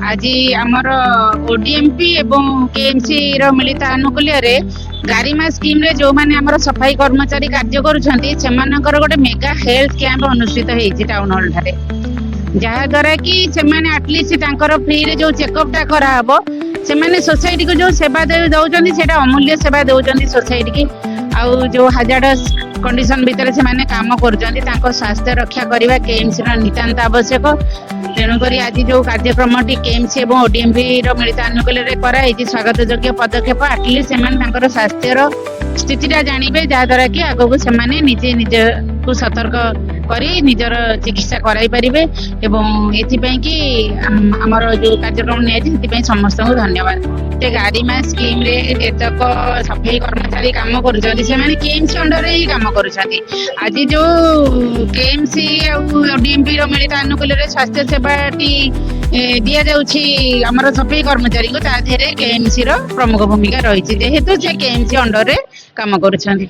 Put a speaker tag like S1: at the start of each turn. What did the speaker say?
S1: ଆଜି ଆମର ଓଡିଏମପି ଏବଂ କେଏମସି ର ମିଳିତ ଆନୁକୂଲ୍ୟରେ ଗାରିମା ସ୍କିମରେ ଯୋଉମାନେ ଆମର ସଫାଇ କର୍ମଚାରୀ କାର୍ଯ୍ୟ କରୁଛନ୍ତି, ସେମାନଙ୍କର ଗୋଟେ ମେଗା ହେଲ୍ଥ କ୍ୟାମ୍ପ ଅନୁଷ୍ଠିତ ହେଇଛି ଟାଉନ ହଲ ଠାରେ, ଯାହାଦ୍ୱାରା କି ସେମାନେ ଆଟଲିଷ୍ଟ ତାଙ୍କର ଫ୍ରିରେ ଯୋଉ ଚେକଅପ୍ ଟା କରାହବ। ସେମାନେ ସୋସାଇଟିକୁ ଯୋଉ ସେବା ଦଉଛନ୍ତି, ସେଇଟା ଅମୂଲ୍ୟ ସେବା ଦଉଛନ୍ତି ସୋସାଇଟି କି। ଆଉ ଯୋଉ ହାଜାର୍ଡସ୍ କଣ୍ଡିସନ ଭିତରେ ସେମାନେ କାମ କରୁଛନ୍ତି, ତାଙ୍କ ସ୍ୱାସ୍ଥ୍ୟ ରକ୍ଷା କରିବା କେଏମସି ର ନିତାନ୍ତ ଆବଶ୍ୟକ। ତେଣୁକରି ଆଜି ଯୋଉ କାର୍ଯ୍ୟକ୍ରମଟି କେଏମସି ଏବଂ ଓଡିଏମପି ର ମିଳିତ ଆନୁକୂଲ୍ୟରେ କରାହେଇଛି, ସ୍ୱାଗତ ଯୋଗ୍ୟ ପଦକ୍ଷେପ। ଆଟଲିଷ୍ଟ ସେମାନେ ତାଙ୍କର ସ୍ୱାସ୍ଥ୍ୟର ସ୍ଥିତିଟା ଜାଣିବେ, ଯାହାଦ୍ୱାରା କି ଆଗକୁ ସେମାନେ ନିଜେ ନିଜକୁ ସତର୍କ କରି ନିଜର ଚିକିତ୍ସା କରାଇ ପାରିବେ। ଏବଂ ଏଥିପାଇଁ କି ଆମର ଯୋଉ କାର୍ଯ୍ୟକ୍ରମ ନିଆଯାଇଛି, ସେଥିପାଇଁ ସମସ୍ତଙ୍କୁ ଧନ୍ୟବାଦ। ସେ ଗାରିମା ସ୍କିମରେ ଯେତକ ସଫେଇ କର୍ମଚାରୀ କାମ କରୁଛନ୍ତି, ସେମାନେ କେଏମସି ଅଣ୍ଡରରେ ହିଁ କାମ କରୁଛନ୍ତି। ଆଜି ଯୋଉ କେଏମସି ଆଉ ଓଡିଏମପି ର ମିଳିତ ଆନୁକୂଲ୍ୟରେ ସ୍ୱାସ୍ଥ୍ୟ ସେବାଟି ଦିଆଯାଉଛି ଆମର ସଫେଇ କର୍ମଚାରୀଙ୍କୁ, ତା ଦେହରେ କେଏମସି ର ପ୍ରମୁଖ ଭୂମିକା ରହିଛି, ଯେହେତୁ ସେ କେଏମସି ଅଣ୍ଡରରେ କାମ କରୁଛନ୍ତି।